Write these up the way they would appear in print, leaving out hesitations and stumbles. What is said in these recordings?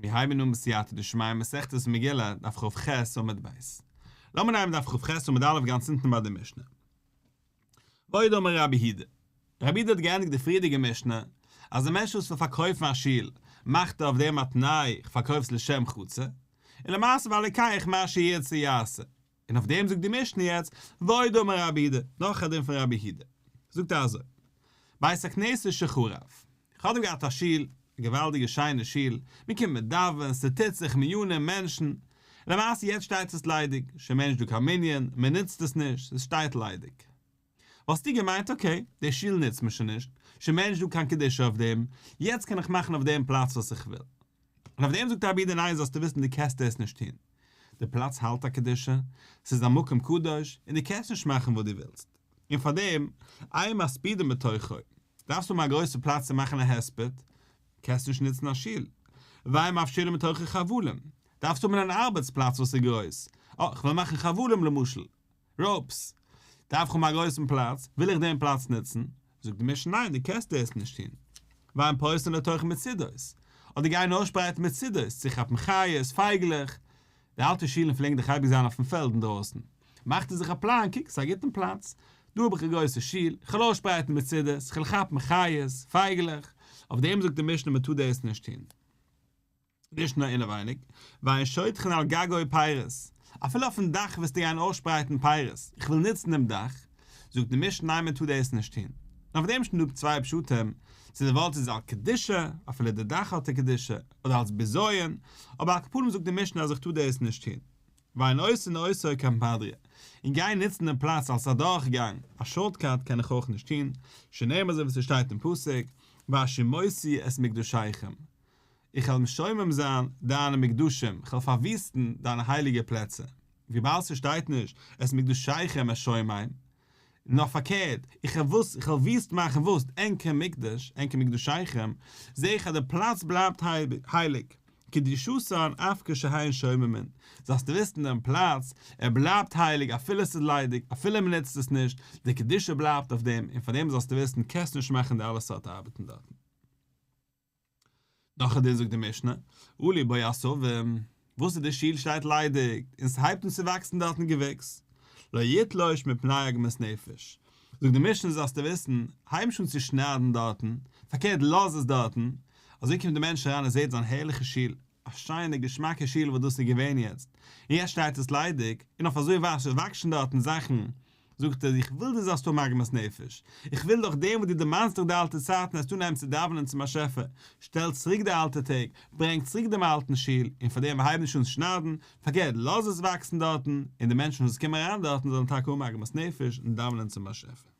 מיר הייבן אן בסייעתא דשמיא מסכת מגילה, דף כ"ח עמוד ב'. לאמיר נעמען דף כ"ח עמוד א' גאנץ אונטן ביי די משנה. ועוד אמר רבי יהודה. רבי יהודה האט געענדיגט די פריערדיגע משנה, אז א מענטש וואס וויל פארקויפן א שול, מאכט ער אויף דעם א תנאי, איך פארקויף עס לשם חצר, און למעשה והלוקח מה שירצה יעשה. און אויף דעם זאגט די משנה יעצט, ועוד אמר רבי יהודה, נאך א דין פון רבי יהודה. זאגט ער אזוי, בית הכנסת שחרב, איך האב דא געהאט א שול, א געוואלדיגע שיינע שול, מען קומט מען דאווענט, ס'טוט זיך מניינים מענטשן, למעשה יעצט שטייט עס ליידיג, שוין מער נישט דא קיין מנין, מען נוצט עס נישט, עס שטייט ליידיג. וואלסטו געמיינט okay, די שול נוצט מען שוין נישט, שוין מער נישט דא קיין קדושה אויף דעם, יעצט קען איך מאכן אויף דעם פלאץ וואס איך וויל. און אויף דעם זאגט רבי יהודה ניין זאלסטו וויסן דו קענסט דאס נישט טון. די פלאץ האלט א קדושה, ס'איז א מקום קדוש, און דו קענסט נישט מאכן וואס דו ווילסט. און פאר דעם, אין מספידין בתוכו, דארפסט האבן א גרויסע פלאץ צו מאכן א הספד, קענסט נישט נוצן א שול. ואין מפשילין בתוכו חבלים, דארפסט האבן אן ארבעטס פלאץ וואס איז גרויס, אה, כ'וויל מאכן חבלים למשל, ropes, דארף איך האבן א גרויסן פלאץ, וויל איך דעם פלאץ נוצן, זאגט די משנה ניין דו קענסט דאס נישט טון, ואין פורסין לתוכו מצידות, אדער גיין אויסשפרייטן מצידות צו כאפן חיות, פייגלעך, די אלטע שולן פלעגן דאך אייביג זיין אויפן פעלד אינדרויסן, מאכט ער זיך א פלאן, קוק ס'איז א גוטן פלאץ, דא האב איך א גרויסע שול, איך וועל אויסשפרייטן מצידות, איך וועל כאפן חיות, פייגלעך, אויף דעם זאגט די משנה מען טאר דאס נישט טון. נישט נאר אינעווייניג, ואין שוטחין על גגו פירות, אפילו אויפן דאך וועסטו גיין אויסשפרייטן פירות, איך וויל נוצן דעם דאך, זאגט די משנה ניין מען טאר דאס נישט טון. און אויף דעם שטייט דא צוויי פשטים, צו די ווארט איז על קדושה, אפילו די דאך האט א קדושה, אדער אלס בזיון, אבער על כל פנים זאגט די משנה אז איך טאר דאס נישט טון. ואין עושין אותו קפנדריא, און גיין נוצן דעם פלאץ אלס א דורכגאנג, א shortcut קען איך אויך נישט טון, שנאמר אזוי ווי ס'שטייט אין פסוק, והשמותי את מקדשיכם. איך וועל משומם זיין דיינע מקדשים, איך וועל פארוויסטן דיינע הייליגע פלעצער. וויבאלד ס'שטייט נישט את מקדשיכם אשומם, נאר פארקערט, איך וועל וואס, איך וועל וויסט מאכן וואס, ענקער מקדש, ענקער מקדשיכם, זע איך אז די פלאץ בלייבט הייליג, קדושתן אף כשהן שוממין, זאלסטו וויסן דעם פלאץ, ער בלייבט הייליג אפילו ס'איז ליידיג, אפילו מ'נוצט עס נישט, די קדושה בלייבט אויף דעם, און פאר דעם זאלסטו וויסן, קענסט נישט מאכן די אלע סארט ארבעטן דארטן. נאך א דין זאגט די משנה, עלו בו עשבים, וואס איז די שול שטייט ליידיג און ס'הייבט אן צו וואקסן דארטן געוויקס, לא יתלוש מפני עגמת נפש, זאגט די משנה זאלסטו וויסן, הייב נישט אן צו שניידן דארטן, פארקערט לאז עס דארטן, אזוי קומט די מענטש אריין און זעט זיין הערליכע שול, א שיינע געשמאקע שול וואס דאס איז געווען יעצט, און יעצט שטייט עס ליידיג, און אויף אזוי ווייט וואקסן דארטן זאכן, זאגט ער, איך וויל דו זאלסט האבן עגמת נפש, איך וויל דורך דעם וואס דו דערמאנסט דיך די אלטע צייטן וועסטו אנהייבן צו דאווענען צום באשעפער, שטעל צוריק די אלטע טעג, ברענג צוריק דעם אלטן שול, און פאר דעם הייב נישט אן צו שניידן, פארקערט לאז עס וואקסן דארטן, און די מענטשן וואס קומען אריין דארטן זאלן טאקע האבן עגמת נפש און דאווענען צום באשעפער.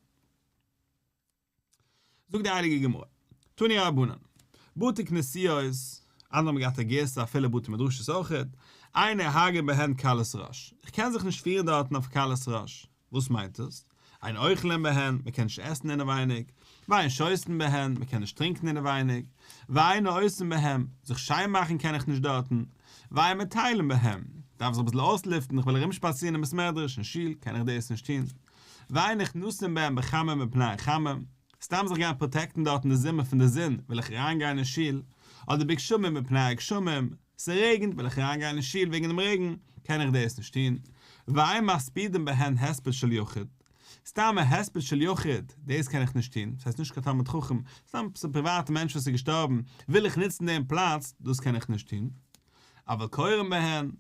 זאגט די הייליגע גמרא, תנו רבנן, בתי כנסיות, אנדערע האבן געהאט א גירסא אפילו בתי מדרשות אויכעט, אין נוהגין בהן קלות ראש, איך קען זיך נישט פירן דארטן אויף קלות ראש, וואס מיינט עס? אין אוכלין בהן, מען קען נישט עסן אינעווייניג, ואין שותין בהן, מען קען נישט טרינקן אינעווייניג, ואין נאותין בהן, זיך שיין מאכן קען איך נישט דארטן, ואין מטיילין בהן, דארף זיך אביסל אויסלופטן, איך וויל ארומשפאצירן אין בית מדרש און שול, קען איך דאס נישט טון. ואין נכנסין בהם בחמה מפני החמה, סתם זיך גיין protect ן דארט אין די זומער פון די זון וויל איך אריינגיין אין שול, אדער בגשמים מפני הגשמים, ס'רעגנט וויל איך אריינגיין אין שול וועגן דעם רעגן, קען איך דאס נישט טון. ואין מספידין בהן הספד של יחיד, סתם א הספד של יחיד, דאס קען איך נישט טון, ס'הייסט נישט קיין תלמיד חכם, סתם עפעס א פריוואטע מענטש וואס איז געשטארבן, וויל איך נוצן דעם פלאץ, דאס קען איך נישט טון. אבל קורין בהן,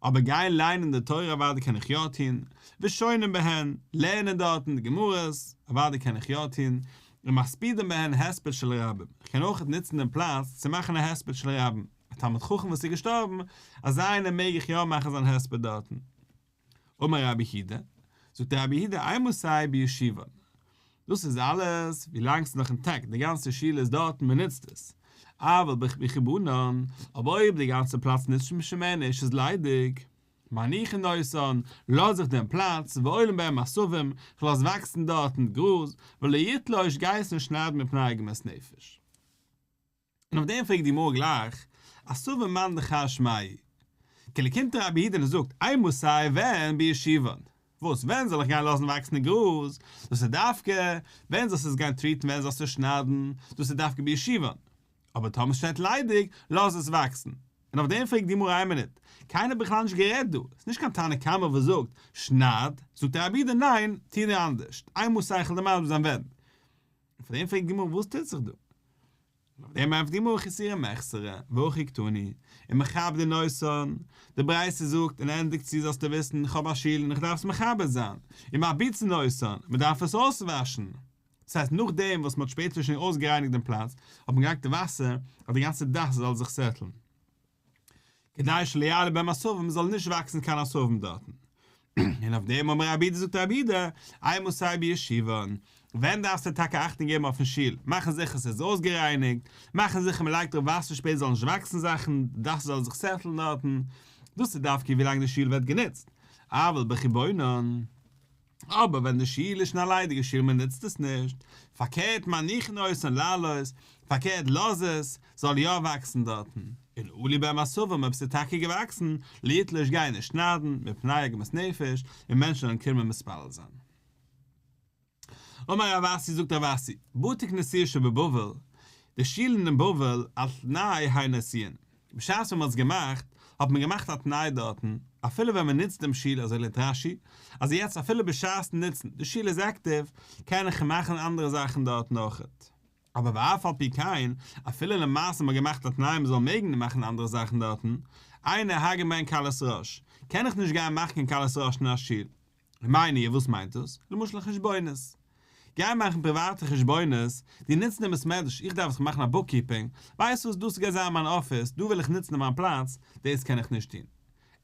אבער גיין ליינען די תורה אוודאי קען איך יא טון, ושונין בהן, לערנען דארטן די גמרות, אוודאי קען איך יא טון, ומספידין בהן הספד של רבים, איך קען אויך נוצן דעם פלאץ צו מאכן א הספד של רבים, א תלמיד חכם וואס איז געשטארבן, אזא איינער מעג איך יא מאכן זיין הספד דארטן. אמר רבי יהודה, זאגט רבי יהודה אימתי בישובן, דאס איז אלעס ווילאנג ס'איז נאך intact, די גאנצע שול איז דארט און מ'נוצט עס, אבל בחורבנן, אבער אויב די גאנצע פלאץ נוצט שוין מער נישט, ס'איז ליידיג, מניחין אותן, לאז איך דעם פלאץ, ועולין בהם עשבים, כ'לאז וואקסן דארטן גראז, ולא יתלוש גיי עס נישט שניידן מפני עגמת נפש. און אויף דעם פרעגט די גמרא גלייך, עשבים מאן דכר שמיה? כאילו קומט רבי יהודה און זאגט, אימתי ווען בישובן? וואס ווען זאל איך גיין לאזן וואקסן די גראז? דאס איז דווקא ווען זאלסטו עס גיין טריטן ווען זאלסטו עס שניידן? דאס איז דווקא בישובן. אבער טאמער עס שטייט ליידיג, לאז עס וואקסן. און אויף דעם פרעגט די גמרא איין מינוט, קיינער האט בכלל נישט גערעדט דא, ס'איז נישט קיין תנא קמא וואס זאגט שנייד, זאגט רבי יהודה ניין, טו דיר אנדערשט, אימתי איך וועל דיר מסביר זיין ווען. און פאר דעם פרעגט די גמרא וואס טוט זיך דא? און אויף דעם ענטפערט די גמרא חסורי מחסרא, והכי קתני, ומכבדין אותן, די ברייתא זאגט און ענדיגט צו זאלסטו וויסן איך האב א שול און איך דארף עס מכבד זיין, ומרביצין אותן, מען דארף עס אויסוואשן, דאס הייסט נאכדעם וואס מען האט שפעטער שוין אויסגערייניגט דעם פלאץ, האט מען געלייגט וואסער אז די גאנצע דאס זאל זיך סעטלן. כדי שלא יעלו בהם עשבים זאל נישט וואקסן קיין עשבים דארטן. און אויף דעם אמר רבי יהודה זאגט רבי יהודה, אימתי בישובן, ווען דארפסטו טאקע אכטונג געבן אויפן שול, מאכן זיכער ס'איז אויסגערייניגט, מאכן זיכער מען לייגט דערויף וואסער שפעטער זאל נישט וואקסן זאכן, די דאס זאל זיך סעטלן דארטן, דאס איז דווקא ווילאנג די שול ווערט גענוצט, אבל בחורבנן. אבער ווען די שול איז שוין א ליידיגע שול מען נוצט עס נישט, פארקערט מניחין אותן לעלות, פארקערט לאז עס זאל יא וואקסן דארטן, און עלו בהם עשבים אויב ס'איז טאקע געוואקסן, לא יתלוש גיי נישט שניידן, מפני עגמת נפש, און מענטשן זאלן קומען מתפלל זיין. אמר רב אסי זאגט רב אסי, בתי כנסיות שבבבל, די שולן אין בבל על תנאי הן עשויין, בשעת ווען מען האט עס געמאכט, האט מען געמאכט א תנאי דארטן, אפילו ווען מען נוצט דעם שול, אזוי לערנט רש"י, אז יעצט אפילו בשעת'ן נוצן, די שול איז active, קען איך מאכן אנדערע זאכן דארטן אויכעט. אבער ואף על פי כן, אפילו למעשה מען האט געמאכט א תנאי מען זאל מעגן מאכן אנדערע זאכן דארטן, אין נוהגין בהן קלות ראש, קען איך נישט גיין מאכן קיין קלות ראש אין א שול. מאי ניהו וואס מיינט דאס? למשל חשבונות. גיי מאכן פריוואטע חשבונות, דו נוצן דעם בית מדרש, איך דארף זיך מאכן א bookkeeping, ווייסט וואס דאס גייט זיין מיין אפיס, דא וויל איך נוצן מיין פלאץ, דאס קען איך נישט טון.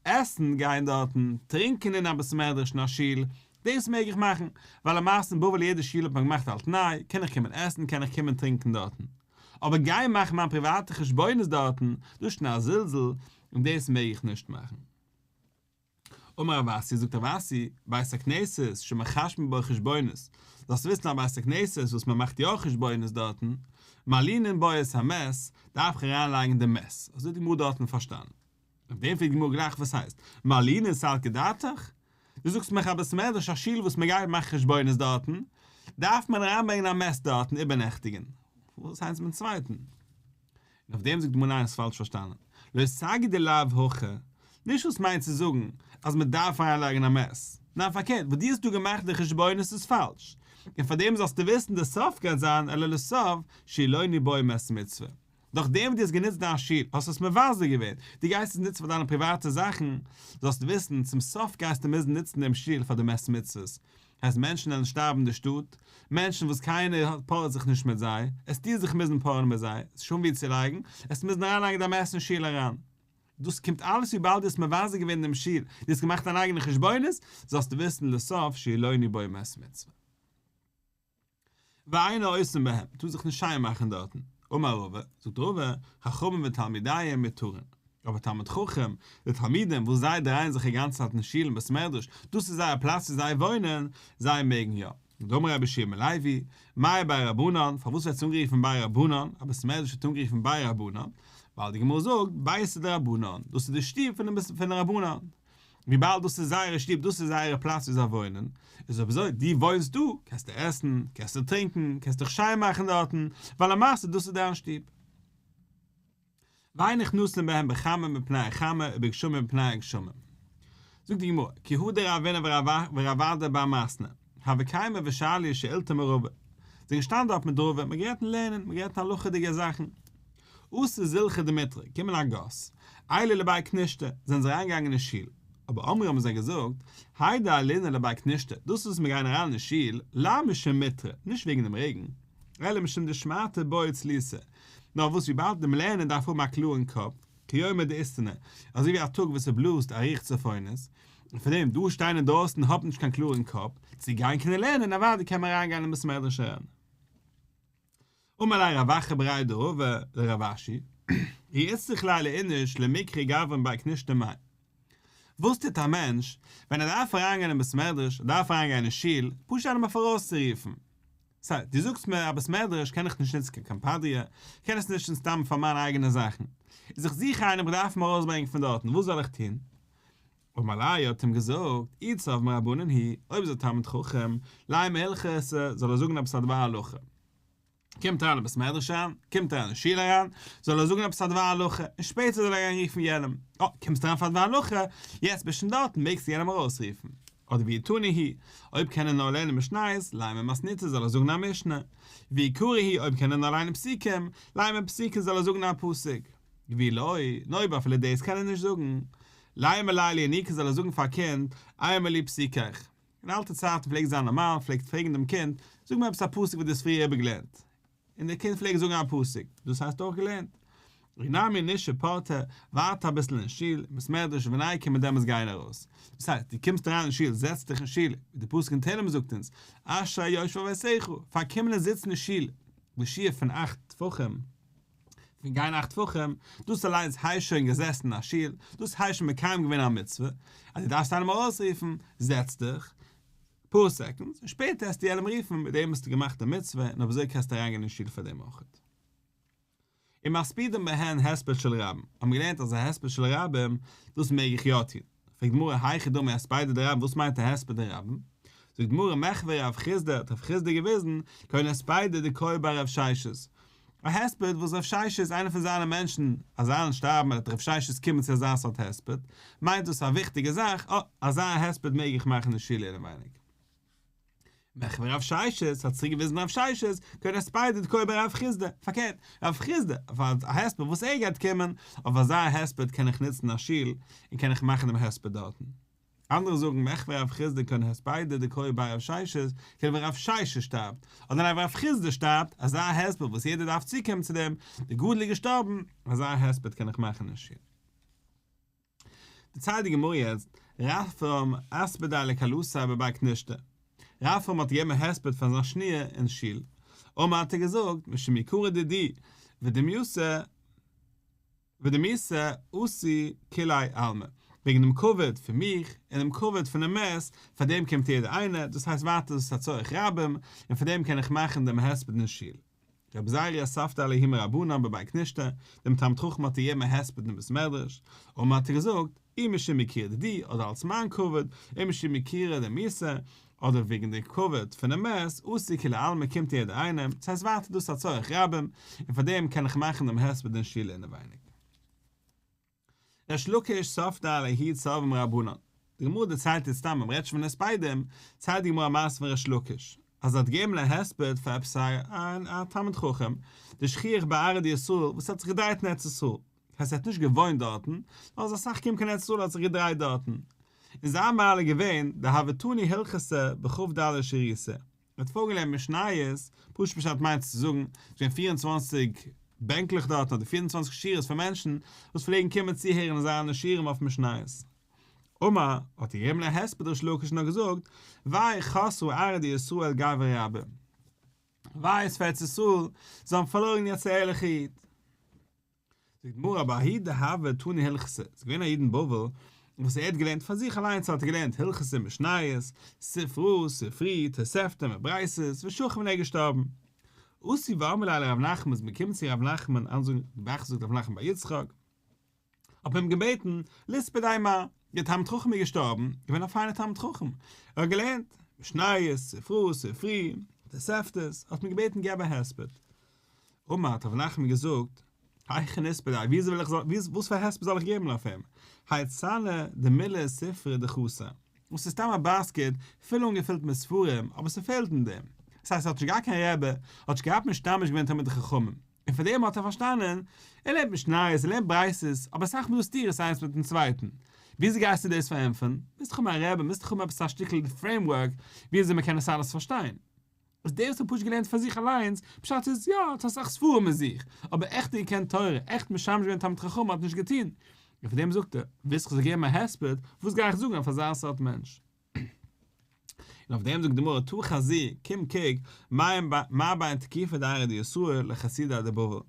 עסן גיין דארטן, טרינקען אין א בית מדרש אין א שול, דאס מעג איך מאכן, ווייל למעשה אין בבל יעדע שול האט מען געמאכט על תנאי, קען איך קומען עסן קען איך קומען טרינקען דארטן. אבער גיין מאכן מיין פריוואטע חשבונות דארטן, דאס איז שוין א זלזול, און דאס מעג איך נישט מאכן. אמר רב אסי, זאגט רב אסי, בית הכנסת שמחשבין בו חשבונות, זאלסט וויסן א בית הכנסת וואס מען מאכט יא חשבונות דארטן, מלינין בו את המת, דארף איך אריין לייגן די מת, אזוי האט די גמרא דארטן פארשטאנען. אויף דעם פרעגט די גמרא גלייך וואס הייסט, מלינין סלקא דעתך? דו זאגסט מיך א בית מדרש א שול וואס מען גייט מאכן חשבונות דארטן, דארף מען אריינברענגען א מת דארטן איבערנעכטיגן? וואס איינס מיטן צווייטן? און אויף דעם זאגט די גמרא ניין האסט פאלש פארשטאנען, לא סגי דלאו הכי, נישט וואס מיינט צו זאגן אז מען דארף אריינלייגן א מת, ניין פארקערט וואס דו האסט דא געמאכט די חשבונות איז פאלש, און פאר דעם זאלסטו וויסן די סוף גייט זיין אלא לסוף שילוני בו מת מצוה, נאך דעם וואס דו האסט גענוצט דיין שול האסט עס מבזה געווען, דו גייסט עס נוצן פאר דיינע פריוואטע זאכן, זאלסטו וויסן צום סוף גייסטו מוזן נוצן דעם שול פאר די מת מצוות, הייסט מענטשן וועלן שטארבן אין די שטאט, מענטשן וואס קיינער פארעט זיך נישט מיט זיי, עסטו זיך מוזן פארען מיט זיי, עס איז שוין ווי צו לייגן, עסט מוזן אריינלייגן דיין מת אין שול אריין. דאס קומט אלעס וויבאלד דו האסט מבזה געווען דעם שול, דו האסט געמאכט דיין אייגענע חשבונות, זאלסטו וויסן לסוף שילוני בו מת מצוה. ואין עושין בהם, טאר זיך נישט שיין מאכן דארטן. אמר רבא, זאגט רבא, חכמים ותלמידיהם מותרין. אבער תלמיד חכם, די תלמידים וואס זיי דרייען זיך אגאנצע צייט אין שול און בית מדרש, דאס איז זייער פלאץ ווי זיי וואוינען, זיי מעגן יא. דאמר רבי יהושע בן לוי, מאי בי רבנן, פארוואס ווערט עס אנגערופן בי רבנן, א בית מדרש ווערט אנגערופן בי רבנן, ווייל די גמרא זאגט, ביתא דרבנן, דאס איז די שטוב פון די רבנן. וויבאלד דאס איז זייערע שטוב, דאס איז זייערע פלאץ ווי זיי וואוינען, איז אויב אזוי, דו וואוינסט דא, קענסטו עסן, קענסטו טרינקען, קענסט דיך שיין מאכן דארטן, ווייל למעשה דאס איז דיין שטוב. ואין נכנסין בהם בחמה מפני החמה ובגשמים מפני הגשמים. זאגט די גמרא, כי הא דרבינא ורב אדא בר מתנא, הוו קיימי ושאלי שאילתא מרבא. זיי זענען געשטאנען דארט מיט רבא, מען האט גערעדט אין לערנען, מען האט גערעדט הלכה'דיגע זאכן. אתא זילחא דמיטרא, קומען א גאס, עיילו לבי כנישתא, זענען זיי אריינגעגאנגען אין שול, אבער אמרי האבן זיי געזאגט, האי דעיילינן לבי כנישתא, דאס וואס מיר גייען אריין אין שול, לאו משום מיטרא, נישט וועגן דעם רעגן, אלא משום דשמעתא בעי צלותא, נאר וואס וויבאלד דעם לערנען דארף האבן א קלארן קאפ, כיומא דאיסתנא, אזוי ווי א טאג וואס ס'בלאזט א רוח צפונית, און פאר דעם דא שטיין אינדרויסן האט מען נישט קיין קלארן קאפ, צו גיין קענען לערנען, אוודאי קען מען אריינגיין אין בית מדרש אריין. אמר ליה רב אחא בריה דרבא לרב אשי, אי איצטריך ליה לאיניש למיקרי גברין בי כנישתא מאי. וואס טוט א מענטש ווען ער דארף אריינגיין אין בית מדרש, ער דארף אריינגיין אין שול, פשוט איינעם אויף ארויסצורופן. סא, דו זאגסט מיר א בית מדרש קען איך נישט נוצן קיין קאמפאדריע, כ'קען עס נישט נוצן סתם פאר מיינע אייגענע זאכן. איז איך זוך איינעם איך דארף אים ארויסברענגען פון דארטן, וואס זאל איך טון? אמר ליה האט אים געזאגט, אי צב מרבנן הוא, אויב איז ער תלמיד חכם, לימא הלכתא, זאל ער זאגן עפעס א דבר הלכה. קומט אריין אין בית מדרש אריין, קומט אריין אין שול אריין, זאל ער זאגן עפעס א דבר הלכה, און שפעטער זאל ער גיין רופן יענעם, אה, קומסט אריין פאר א דבר הלכה, יעצט ביסט שוין דארטן, מעגסטו יענעם ארויסרופן. אדער ואי תני הוא, אויב קען ער נאר לערנען משניות, לימא מתניתא זאל ער זאגן א משנה. ואי קרי הוא, אויב קען ער נאר ליינען פסוקים, לימא פסוקא זאל ער זאגן א פסוק. ואי לא, און אויב אפילו דאס קען ער נישט זאגן, לימא ליה לינוקא זאל ער זאגן פאר א קינד, אימא לי פסוקיך. אין אלטע צייטן פלעגט זיין נארמאל, פלעגט פרעגן דעם קינד, זאג מיר עפעס א פסוק וואס דו האסט פריער איבערגעלערנט. און דער קינד פלעגט זאגן א פסוק, דאס הייסט אויך געלערנט. אי נמי נישהי פורתא, ווארט אביסל אין שול, בית מדרש וניקום און דעמאלטס גיין ארויס. דאס הייסט, דו קומסט אריין אין שול, זעצט דיך אין שול, ווי דער פסוק אין תהלים זאגט אונז, אשרי יושבי ביתך, פאר קומען און זיצן אין שול, די שיעור פון אכט טפחים, פון גיין אכט טפחים, דאס אליינס הייסט שוין געזעסן אין א שול, דאס הייסט שוין מקיים געווען א מצוה, אז דו דארפסט איינעם ארויסרופן, זעץ דיך, פאר seconds, און שפעטער העסטו יענעם רופן, מיט דעם האסטו געמאכט די מצוה, און אויב אזוי קענסטו אריינגיין אין שול פאר דעם אויך. ומספידים בהן הספד של רבים, האבן מיר געלערנט אז א הספד של רבים, דאס מעג איך יא טון. פרעגט די גמרא היכי דמי הספידא דרבים וואס מיינט א הספד דרבים? זאגט די גמרא מחוה רב חסדא האט רב חסדא געוויזן כגון הספידא דקאי ביה רב ששת, א הספד וואס רב ששת איז איינער פון זיינע מענטשן אז זיי שטארבן וועט רב ששת קומען צו אזא סארט הספד, מיינט דאס א וויכטיגע זאך, אה, אזא הספד מעג איך מאכן אין שול אינעווייניג. מחוה רב ששת האט צוריק געוויזן רב ששת, כגון הספידא דקאי ביה רב חסדא, פארקערט, רב חסדא, אויף א הספד וואס ער גייט קומען, אויף אזא הספד קען איך נוצן א שול, און קען איך מאכן דעם הספד דארטן. אנדערע זאגן מחוה רב חסדא כגון הספידא דקאי ביה רב ששת, כאילו ווען רב ששת שטארבט, אדער ניין ווען רב חסדא שטארבט, אזא הספד וואס יעדער דארף צוקומען צו דעם, דער גדול איז געשטארבן, אזא הספד קען איך מאכן אין שול. דערציילט די גמרא יעצט, רפרם אספדיה לכלתיה בבי כנישתא, רפרם האט געגעבן א הספד פאר זיין שניר אין שול, אמר האט ער געזאגט, משום יקרא דידי ודמיותא ודמיתא אתו כולי עלמא, וועגן דעם כבוד פון מיך און דעם כבוד פונעם מת, פאר דעם קומט יעדער איינער, דאס הייסט ווייטער דאס איז א צורך רבים, און פאר דעם קען איך מאכן דעם הספד אין שול. רבי זירא אספדיה לההוא מרבנן בבי כנישתא, דעם תלמיד חכם האט ער געגעבן א הספד אין בית מדרש, אמר האט ער געזאגט, אי משום יקירא דידי, אדער אלס מיין כבוד, אי משום יקירא דמיתא, אדער וועגן די כבוד פונעם מת, אתו כולי עלמא קומט יעדער איינער, ס'הייסט ווייטער דאס איז א צורך רבים, און פאר דעם קען איך מאכן דעם הספד אין שול אינעווייניג. ריש לקיש ספדיה לההוא צורבא מרבנן. די גמרא דערציילט יעצט סתם, מ'רעדט שוין פון הספדים, ציילט די גמרא א מעשה פון ריש לקיש, אז ער האט געגעבן א הספד פאר עפעס א תלמיד חכם, דשכיח בארעא דישראל, וואס האט זיך געדרייט אין ארץ ישראל, הייסט ער האט נישט געוואוינט דארטן, נאר איז אסאך געקומען קיין ארץ ישראל האט זיך געדרייט דארטן. און זיין מעלה איז געווען, דהוה תני הלכתא בכ"ד שריתא, ער האט פארגעלערנט משניות, פשוט פשט מיינט צו זאגן, ס'איז געווען 24 בענקלעך דארטן אדער 24 שורות פון מענטשן וואס פלעגן קומען צוהערן זיינע שיעורים אויף משניות. אמר, האט ער געגעבן א הספד ריש לקיש און האט געזאגט, וויי חסרה ארעא דישראל גברא רבה. וויי איז פאר ארץ ישראל, זיי האבן פארלוירן יעצט א ערליכע איד. זאגט די גמרא אבער ההוא דהוה תני הלכתא, ס'איז געווען א איד אין בבל וואס ער האט געלערנט פאר זיך אליינס האט ער געלערנט הלכות און משניות, ספרא, ספרי, תוספתא מיט ברייתות, ושכיב און ער איז געשטארבן. אתו ואמרו ליה לרב נחמן איז מען געקומען צו רב נחמן אנזאגן, די ב"ח זאגט רב נחמן בר יצחק, האט מען אים געבעטן, ליספדיה מר, דער תלמיד חכם איז געשטארבן, געווען א פיינער תלמיד חכם, ער האט געלערנט משניות, ספרא, ספרי, תוספתות, האט מען געבעטן געב א הספד. אמר האט רב נחמן געזאגט, היכי נספדיה, וויאזוי וועל איך, וואס פאר הספד זאל איך געבן אויף אים, האי צנא דמלא ספרי דחסר, וואס איז סתם א basket פול אנגעפילט מיט ספרים, אבער ס'פעלט אין דעם, דאס הייסט ער האט נישט געהאט קיין רבי, האט נישט געהאט משתמש געווען תלמידי חכמים, און פאר דעם האט ער פארשטאנען, ער לערנט משניות, ער לערנט ברייתות, אבער אסאך מאל איז דא סתירות איינס מיטן צווייטן. וויאזוי גייסטו דאס פארענטפערן? מוזט דאך האבן א רבי, מוזט דאך האבן עפעס א שטיקל framework וויאזוי מען קען עס אלעס פארשטיין. איז דער וואס האט פשוט געלערנט פאר זיך אליינס, פשט איז, יא, האט אסאך ספרים אין זיך, אבער עכט געקענט תורה, עכט משמש געווען תלמיד חכם האט נישט געטון. און פאר דעם זאגט ער, ווילסט איך זאל געבן א הספד, וואס גיי איך זאגן אויף אזא סארט מענטש? און אויף דעם זאגט די גמרא תא חזי, קום קוק, מה בין תקיפי דארעא דישראל לחסידי דבבל,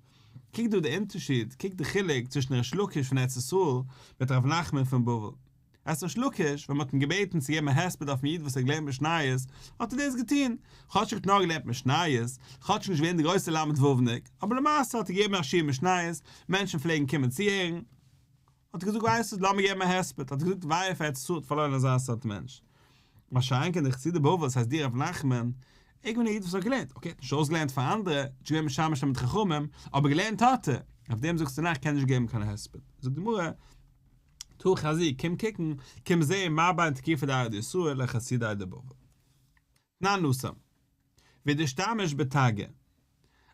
קוק דא די אונטערשיד, קוק די חילוק צווישן ריש לקיש פון ארץ ישראל מיט ר' נחמן פון בבל. אז ריש לקיש, ווען מ'האט אים געבעטן צו געבן א הספד אויפן איד וואס האט געלערנט משניות, האט ער דאס געטון, כאטש ער האט נאר געלערנט משניות, כאטש נישט געווען די גרויסע ל"ו-ניק, אבער למעשה האט ער געגעבן א שיעור משניות, מענטשן פלעגן קומען צוהערן. האט ער געזאגט ווייסט וואס לאמיר געבן א הספד, האט ער געזאגט וויי פאר ארץ ישראל האט פארלוירן אזא סארט מענטש. מה שאין כן די חסידי בבל, ס'הייסט דיר ר' נחמן, ער איז געווען א איד וואס האט געלערנט, okay, האט נישט אויסגעלערנט פאר אנדערע, נישט געווען משמש תלמידי חכמים, אבער געלערנט האט ער, אויף דעם זאגסטו ניין איך קען נישט געבן קיין הספד. זאגט די גמרא, תא חזי, קום קוקן, קום זען מה בין תקיפי דארעא דישראל לחסידי דבבל. תנן התם. ודאשתמש בתגא.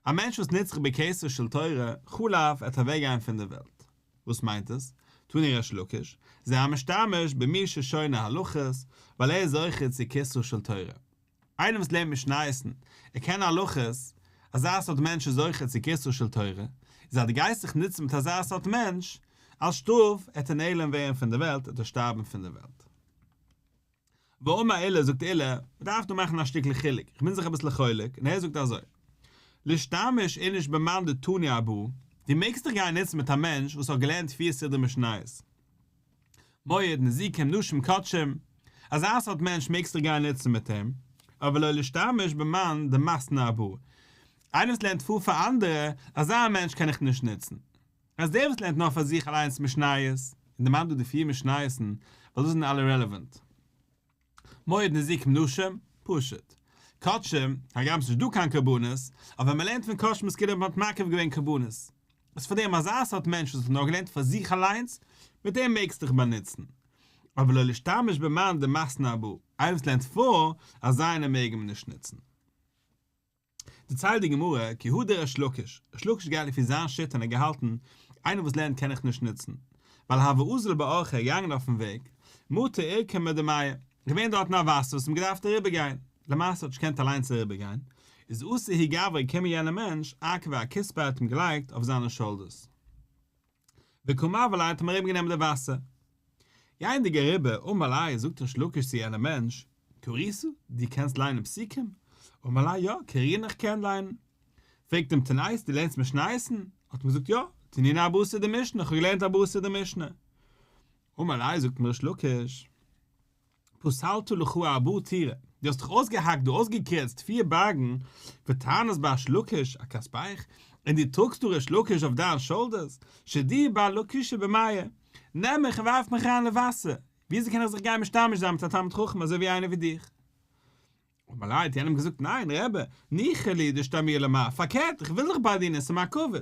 א מענטש וואס נוצט זיך בכתרה של תורה, חלף, עט אוועקגיין פון דער וועלט. וואס מיינט עס? תני ריש לקיש, זה המשתמש במי ששונה הלכות, ווייל ער איז זוכה צו כתרה של תורה. איינער וואס לערנט משניות'ן, ער קען הלכות, אזא סארט מענטש איז זוכה צו כתרה של תורה, איז אז דו גייסט זיך נוצן מיט אזא סארט מענטש, אלס שטראף, עט ער נעלם ווערן פון דער וועלט, עט ער שטארבן פון דער וועלט. ואמר עולא זאגט עולא, מ'דארף דא מאכן א שטיקל חילוק, איך בין זיך אביסל חולק, און ער זאגט אזוי, לישתמש איניש במאן דתני ארבעה, דו מעגסט דיך גיין נוצן מיט א מענטש וואס האט געלערנט פיר סדרי משניות, מועד, נזיקין, נשים, קדשים, אזא סארט מענטש מעגסט דיך גיין נוצן מיט אים, אבער לא לישתמש במאן דמתני ארבעה, איינער וואס לערנט פאר פאר אנדערע, אזא מענטש קען איך נישט נוצן. אז דער וואס לערנט נאר פאר זיך אליינס משניות, און דערמאנט דא די פיר משניות'ן, ווייל דאס זענען אלע רעלעוואנט. מועד נזיקין נשים, פשוט. קדשים, הגם ס'נישט דא קיין קרבנות, אבער ווען מ'לערנט פון קדשים איז כאילו מ'האט מקריב געווען קרבנות. איז פאר דעם אזא סארט מענטש וואס האט נאר געלערנט פאר זיך אליינס, מיט דעם מעגסטו דיך באנוצן. אבער לא לישתמש במאן דמתני ארבעה, איינער וואס לערנט פאר, אזא איינער מעג מען נישט נוצן. דערציילט די גמרא, כי הא דריש לקיש, ריש לקיש גייט לפי זיין שיטה און ער האט געהאלטן, איינער וואס לערנט קען איך נישט נוצן, ווייל הוה אזיל באורחא געגאנגען אויפן וועג, מטא עורקמא דמיא, געווען דארטן א וואסער וואס מ'האט געדארפט אריבער גיין, למעשה האט נישט געקענט אליינס אריבער גיין, איז אתא ההוא גברא געקומען יענער מענטש, ארכביה אכתפיה האט אים געלייגט אויף זיינע shoulders. וקא מעבר ליה האט אים אריבערגענומען די וואסער. גייענדיג אריבער, אמר ליה, זאגט ריש לקיש צו יענעם מענטש, קרית? דו קענסט ליינען פסוקים? אמר ליה, יא, קרינא איך קען ליינען. פרעגט אים תנית, דו לערנסט משניות'ן? האט אים געזאגט, יא, תנינא ארבעה סדרי משנה, איך האב געלערנט ארבעה סדרי משנה. אמר ליה, זאגט אים ריש לקיש, פסלת לך ארבעה תורי, דו האסט דיך אויסגעהאקט דא אויסגעקריצט פיר בארגן, ותנית בריש לקיש אכתפך, און דו טראגסט דא ריש לקיש אויף דיין shoulders, שדי בר לקישא במיא, נעם מיך און ווארף מיך אריין אין וואסער, וויאזוי קען איך זיך גיין משתמש זיין מיט א תלמיד חכם אזוי ווי איינער ווי דיך? אמר ליה האט יענעם געזאגט ניין רבי, ניחא לי דאשתמוה למר, פארקערט איך וויל זיך באדינען ס'איז מיין כבוד.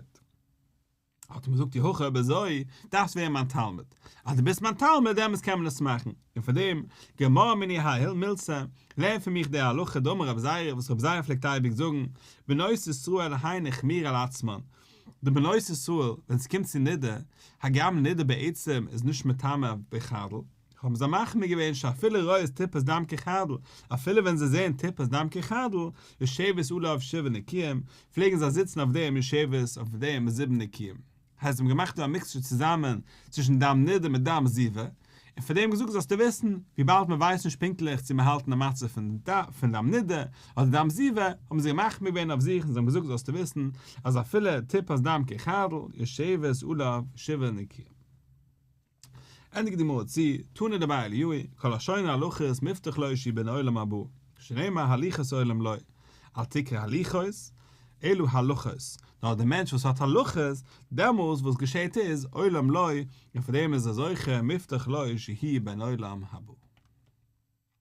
האט אים געזאגט אי הכי אויב אזוי דארפסט ווערן מיין תלמיד, אז דו ביסט מיין תלמיד דעמאלטס קען מען עס מאכן, און פאר דעם גמר מיני האי מילתא, לערן פון מיך די הלכה דאמר רבי זירא וואס רבי זירא פלעגט אייביג זאגן, בנות ישראל הן החמירו על עצמן, די בנות ישראל ווען ס'קומט צו נידה, הגם נידה בעצם איז נישט מטמא בחרדל, האבן זיי מחמיר געווען שאפילו רואות טיפת דם כחרדל, אפילו ווען זיי זעען טיפת דם כחרדל, יושבת עליו שבעה נקיים, פלעגן זיי זיצן אויף דעם יושבת אויף דעם זיבן נקיים. הייסט זיי האבן געמאכט דא א mixture צוזאמען צווישן דם נידה מיט דם זיבה, און פאר דעם געזאגט זאלסטו וויסן, וויבאלד מען ווייסט נישט פונקטליך צו מען האלט אין א מצב פון דם נידה אדער דם זיבה, האבן זיי מחמיר געווען אויף זיך און זיי האבן געזאגט זאלסטו וויסן אז אפילו טיפת דם כחרדל, יושבת עליו שבעה נקיים. ענדיגט די גמרא צו, תנא דבי אליהו, כל השונה הלכות מובטח לו שהוא בן עולם הבא, שנאמר הליכות עולם לו, אל תקרא הליכות, אלא הלכות, נאר דער מענטש וואס האט הלכות, דעמאלס וואס געשעהט איז, עולם לו, און פאר דעם איז ער זוכה, מובטח לו שהוא בן עולם הבא.